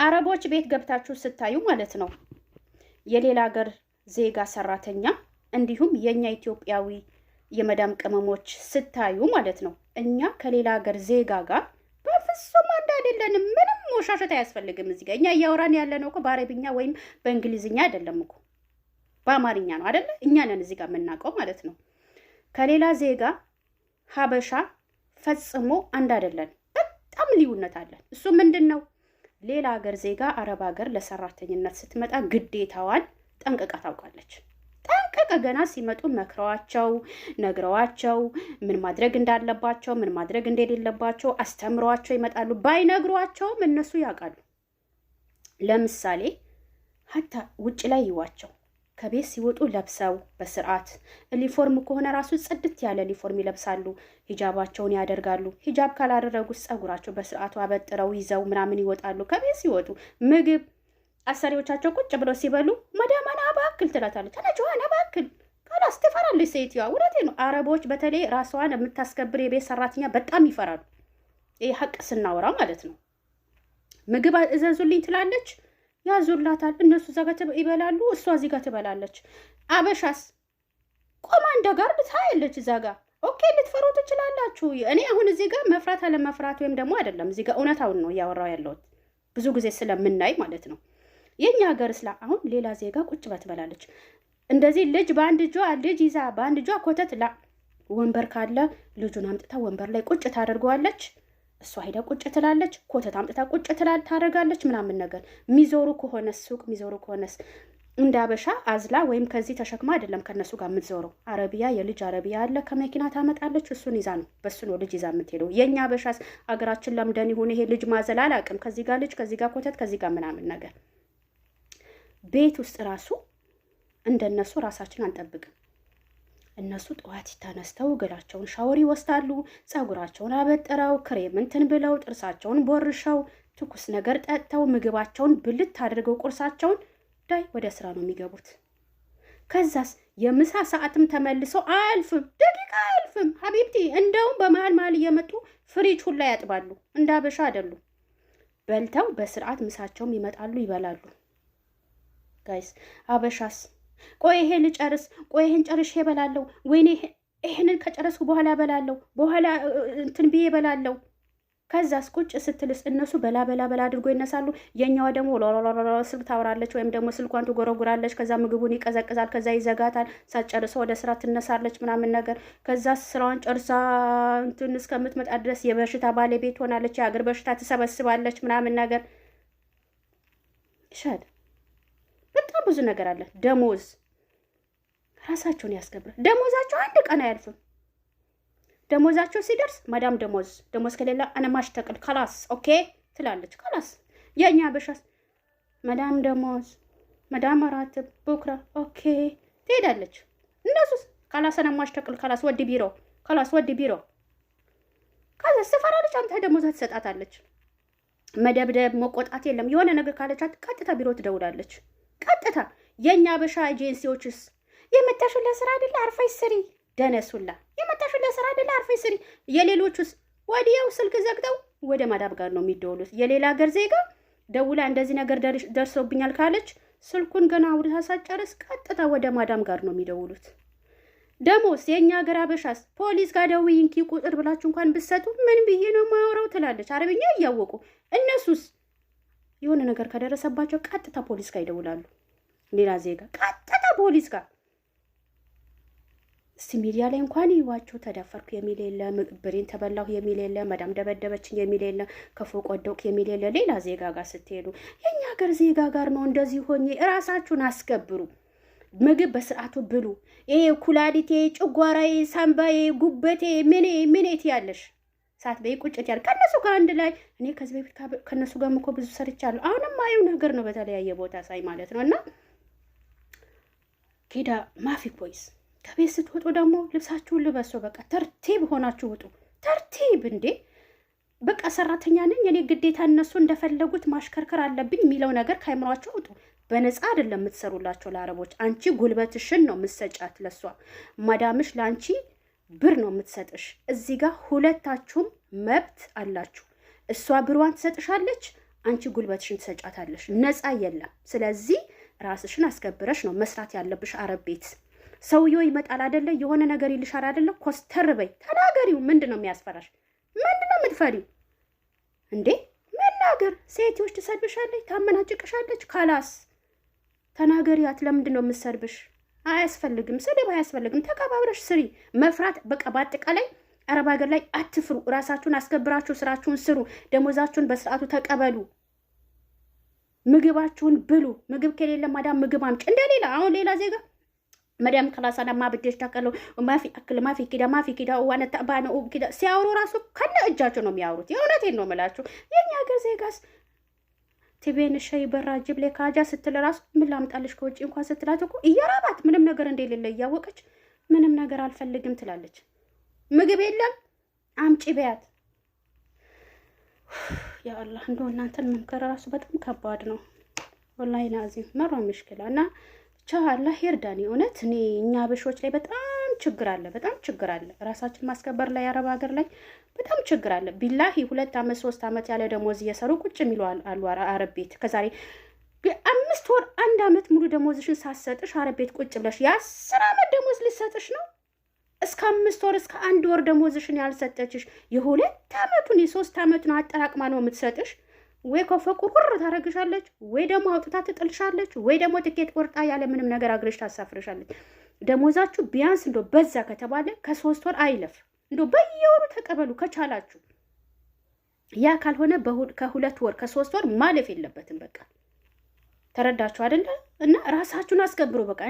አረቦች ቤት ገብታችሁ ስታዩ ማለት ነው፣ የሌላ ሀገር ዜጋ ሰራተኛ እንዲሁም የእኛ ኢትዮጵያዊ የመዳም ቅመሞች ስታዩ ማለት ነው፣ እኛ ከሌላ ሀገር ዜጋ ጋር በፍጹም አንድ አይደለንም። ምንም መዋሻሸት አያስፈልግም። እዚህ ጋር እኛ እያወራን ያለነው እኮ በአረብኛ ወይም በእንግሊዝኛ አይደለም እኮ፣ በአማርኛ ነው አይደለ? እኛ ነን እዚህ ጋር የምናውቀው ማለት ነው። ከሌላ ዜጋ ሀበሻ ፈጽሞ አንድ አይደለን። በጣም ልዩነት አለን። እሱ ምንድን ነው? ሌላ ሀገር ዜጋ አረብ ሀገር ለሰራተኝነት ስትመጣ ግዴታዋን ጠንቅቃ ታውቃለች። ጠንቅቃ ገና ሲመጡ መክረዋቸው፣ ነግረዋቸው፣ ምን ማድረግ እንዳለባቸው፣ ምን ማድረግ እንደሌለባቸው አስተምረዋቸው ይመጣሉ። ባይነግሯቸውም እነሱ ያውቃሉ። ለምሳሌ حتى ውጭ ላይ ይዋቸው፣ ከቤት ሲወጡ ለብሰው በስርዓት፣ ዩኒፎርም ከሆነ ራሱ ጽድት ያለ ዩኒፎርም ይለብሳሉ። ሂጃባቸውን ያደርጋሉ። ሂጃብ ካላደረጉት ጸጉራቸው በስርዓቱ አበጥረው ይዘው ምናምን ይወጣሉ። ከቤት ሲወጡ ምግብ አሰሪዎቻቸው ቁጭ ብለው ሲበሉ "مدام أنا أبا أكل" ትላታለች። أنا جوعان أبا أكل፣ خلاص ትፈራለች ሴትዮዋ። እውነቴ ነው። አረቦች በተለይ ራሷን የምታስከብር የቤት ሰራተኛ በጣም ይፈራሉ። ይህ ሀቅ ስናወራ ማለት ነው። ምግብ እዘዙልኝ ትላለች፣ ያዙላታል። እነሱ እዛ ጋር ይበላሉ፣ እሷ እዚህ ጋር ትበላለች። አበሻስ ቆማ እንደ guard ታያለች እዛ ጋር። Okay፣ ልትፈሩ ትችላላችሁ። እኔ አሁን እዚህ ጋር መፍራት አለመፍራት ወይም ደግሞ አይደለም፣ እዚህ ጋር እውነታውን ነው እያወራው ያለሁት፣ ብዙ ጊዜ ስለምናይ ማለት ነው። የእኛ ሀገር ስላ አሁን ሌላ ዜጋ ቁጭ ብላ ትበላለች። እንደዚህ ልጅ በአንድ እጇ ልጅ ይዛ በአንድ እጇ ኮተት ላ ወንበር ካለ ልጁን አምጥታ ወንበር ላይ ቁጭ ታደርገዋለች። እሷ ሄዳ ቁጭ ትላለች። ኮተት አምጥታ ቁጭ ታደርጋለች ምናምን ነገር። ሚዞሩ ከሆነ፣ ሱቅ ሚዞሩ ከሆነስ እንደ አበሻ አዝላ ወይም ከዚህ ተሸክማ አይደለም ከነሱ ጋር የምትዞረው። عربية የልጅ عربية አለ፣ ከመኪና ታመጣለች። እሱን ይዛ ነው፣ በሱ ነው ልጅ ይዛ የምትሄደው። የእኛ አበሻስ አገራችን ለምደን ይሁን ይሄ ልጅ ማዘል አላውቅም። ከዚህ ጋር ልጅ፣ ከዚህ ጋር ኮተት፣ ከዚህ ጋር ምናምን ነገር። ቤት ውስጥ ራሱ እንደነሱ ራሳችን አንጠብቅም። እነሱ ጠዋት ተነስተው ገላቸውን ሻወር ይወስዳሉ። ፀጉራቸውን አበጥረው፣ ክሬም እንትን ብለው፣ ጥርሳቸውን ቦርሸው፣ ትኩስ ነገር ጠጥተው፣ ምግባቸውን ብልት አድርገው ቁርሳቸውን ዳይ ወደ ስራ ነው የሚገቡት። ከዛስ የምሳ ሰዓትም ተመልሰው አያልፍም፣ ደቂቃ አያልፍም። حبيبتي እንደውም በመሀል መሀል እየመጡ ፍሪጅ ሁላ ያጥባሉ። እንደ አበሻ አይደሉም። በልተው በስርዓት ምሳቸውም ይመጣሉ፣ ይበላሉ። Guys፣ አበሻስ ቆይ ይሄ ልጨርስ፣ ቆይ ይሄን ጨርሼ እበላለሁ፣ ወይኔ ይሄንን ከጨረስኩ በኋላ እበላለሁ፣ በኋላ እንትን ብዬ እበላለሁ። ከዛስ ቁጭ ስትልስ እነሱ በላ በላ በላ አድርጎ ይነሳሉ። የኛዋ ደግሞ ሎሎሎሎ ስልክ ታወራለች ወይም ደግሞ ስልኳን ትጎረጉራለች። ከዛ ምግቡን ይቀዘቅዛል። ከዛ ይዘጋታል። ሳትጨርሰው ወደ ስራ ትነሳለች ምናምን ነገር። ከዛ ስራዋን ጨርሳ እንትን እስከምትመጣ ድረስ የበሽታ ባለቤት ሆናለች። የሀገር በሽታ ትሰበስባለች ምናምን ነገር። ይሻል በጣም ብዙ ነገር አለ። ደሞዝ ራሳቸውን ያስከብራል። ደሞዛቸው አንድ ቀን አያልፍም። ደሞዛቸው ሲደርስ "مدام ደሞዝ፣ ደሞዝ ከሌለ أنا ما أشتغل، خلاص، okay" ትላለች። خلاص። የእኛ አበሻስ "مدام ደሞዝ، مدام راتب بكرة، okay" ትሄዳለች። እነሱስ "خلاص أنا ما أشتغل، خلاص ودي ቢሮ، خلاص ودي ቢሮ"። ከዛ ትፈራለች። አንተ ደሞዛ ትሰጣታለች። መደብደብ መቆጣት የለም። የሆነ ነገር ካለቻት ቀጥታ ቢሮ ትደውላለች። ቀጥታ። የእኛ አበሻ ኤጀንሲዎችስ "የመጣሽው ለስራ አይደለ? አርፈሽ ስሪ"፣ ደነሱላ። "የመጣሽው ለስራ አይደለ? አርፈሽ ስሪ"። የሌሎቹስ ወዲያው ስልክ ዘግተው ወደ ማዳም ጋር ነው የሚደውሉት። የሌላ ሀገር ዜጋ ደውላ እንደዚህ ነገር ደርሶብኛል ካለች ስልኩን ገና አውርታ ሳትጨርስ ቀጥታ ወደ ማዳም ጋር ነው የሚደውሉት። ደሞስ የእኛ ሀገር አበሻስ ፖሊስ ጋር ደውይ እንኪ ቁጥር ብላችሁ እንኳን ብትሰጡ "ምን ብዬ ነው የማወራው?" ትላለች፣ አረብኛ እያወቁ። እነሱስ የሆነ ነገር ከደረሰባቸው ቀጥታ ፖሊስ ጋር ይደውላሉ። ሌላ ዜጋ ቀጥታ ፖሊስ ጋር። እስቲ ሚዲያ ላይ እንኳን ይዋቸው፣ ተደፈርኩ የሚል የለ፣ ብሬን ተበላሁ የሚል የለ፣ መዳም ደበደበችኝ የሚል የለ፣ ከፎቅ ወደቅኩ የሚል የለ። ሌላ ዜጋ ጋር ስትሄዱ የእኛ ሀገር ዜጋ ጋር ነው እንደዚህ ሆኜ። እራሳችሁን አስከብሩ። ምግብ በስርዓቱ ብሉ። ይሄ ኩላሊቴ፣ ጨጓራዬ፣ ሳምባዬ፣ ጉበቴ፣ ምኔ ምኔ ትያለሽ ሳትበይ ቁጭት ያል ከእነሱ ጋር አንድ ላይ። እኔ ከዚህ በፊት ከእነሱ ጋርም እኮ ብዙ ሰርቻለሁ። አሁንም አየው ነገር ነው በተለያየ ቦታ ሳይ ማለት ነው። እና كده مافي كويس። ከቤት ስትወጡ ደግሞ ልብሳችሁን ልበሱ። በቃ ترتيب ሆናችሁ ውጡ። ترتيب እንዴ፣ በቃ ሰራተኛ ነኝ እኔ፣ ግዴታ እነሱ እንደፈለጉት ማሽከርከር አለብኝ የሚለው ነገር ከአይምሯቸው ውጡ። በነፃ አይደለም የምትሰሩላቸው ለአረቦች። አንቺ ጉልበትሽን ነው የምትሰጫት ለሷ። ማዳምሽ ለአንቺ ብር ነው የምትሰጥሽ። እዚህ ጋር ሁለታችሁም መብት አላችሁ። እሷ ብሯን ትሰጥሻለች፣ አንቺ ጉልበትሽን ትሰጫታለሽ። ነፃ የለም። ስለዚህ ራስሽን አስከብረሽ ነው መስራት ያለብሽ። አረብ ቤት ሰውየው ይመጣል አደለ? የሆነ ነገር ይልሻል አደለ? ኮስተር በይ፣ ተናገሪው። ምንድን ነው የሚያስፈራሽ? ምንድን ነው የምትፈሪው እንዴ? መናገር። ሴትዮች ትሰድብሻለች፣ ታመናጭቅሻለች። خلاص ተናገሪያት። ለምንድን ነው የምትሰድብሽ? አያስፈልግም፣ ስድብ አያስፈልግም። ተከባብረሽ ስሪ። መፍራት በቃ በአጠቃላይ አረብ ሀገር ላይ አትፍሩ። ራሳችሁን አስከብራችሁ ስራችሁን ስሩ። ደሞዛችሁን በስርዓቱ ተቀበሉ። ምግባችሁን ብሉ። ምግብ ከሌለ ማዳም ምግብ አምጪ። እንደሌላ አሁን ሌላ ዜጋ መዳም خلاص أنا ما بدي أشتغل ما في أكل ما في كده ما في كده وأنا تعبانة كده ሲያወሩ ራሱ ከነ እጃቸው ነው የሚያወሩት። የእውነቴን ነው የምላችሁ። የኛ ሀገር ዜጋስ تبين شاي برا جيب لك حاجة ስትል ራሱ ምን ላምጣልሽ ከውጭ እንኳን ስትላት እኮ እየራባት ምንም ነገር እንደሌለ እያወቀች ምንም ነገር አልፈልግም ትላለች። ምግብ የለም አምጪ በያት። يا الله እንደው እናንተን መምከር ራሱ በጣም ከባድ ነው። والله العظيم مرة مشكلة እና ብቻ አላህ ይርዳን። እውነት እኔ እኛ አበሾች ላይ በጣም ችግር አለ፣ በጣም ችግር አለ። ራሳችን ማስከበር ላይ አረብ ሀገር ላይ በጣም ችግር አለ። ቢላሂ 2 አመት 3 አመት ያለ ደሞዝ እየሰሩ ቁጭ የሚሉ አሉ አረብ ቤት። ከዛሬ 5 ወር 1 አመት ሙሉ ደሞዝሽን ሳትሰጥሽ አረብ ቤት ቁጭ ብለሽ የ10 አመት ደሞዝ ልሰጥሽ ነው? እስከ 5 ወር እስከ 1 ወር ደሞዝሽን ያልሰጠችሽ የ2 አመቱን የ3 አመቱን አጠራቅማ ነው የምትሰጥሽ። ወይ ከፎቅ ውርውር ታረግሻለች፣ ወይ ደግሞ አውጥታ ትጥልሻለች፣ ወይ ደግሞ ትኬት ቆርጣ ያለ ምንም ነገር አግረሽ ታሳፍርሻለች። ደሞዛችሁ ቢያንስ እንዶ በዛ ከተባለ ከ3 ወር አይለፍ። እንዶ በየወሩ ተቀበሉ ከቻላችሁ። ያ ካልሆነ ከ2 ወር ከ3 ወር ማለፍ የለበትም። በቃ ተረዳችሁ አይደለ? እና ራሳችሁን አስከብሩ በቃ።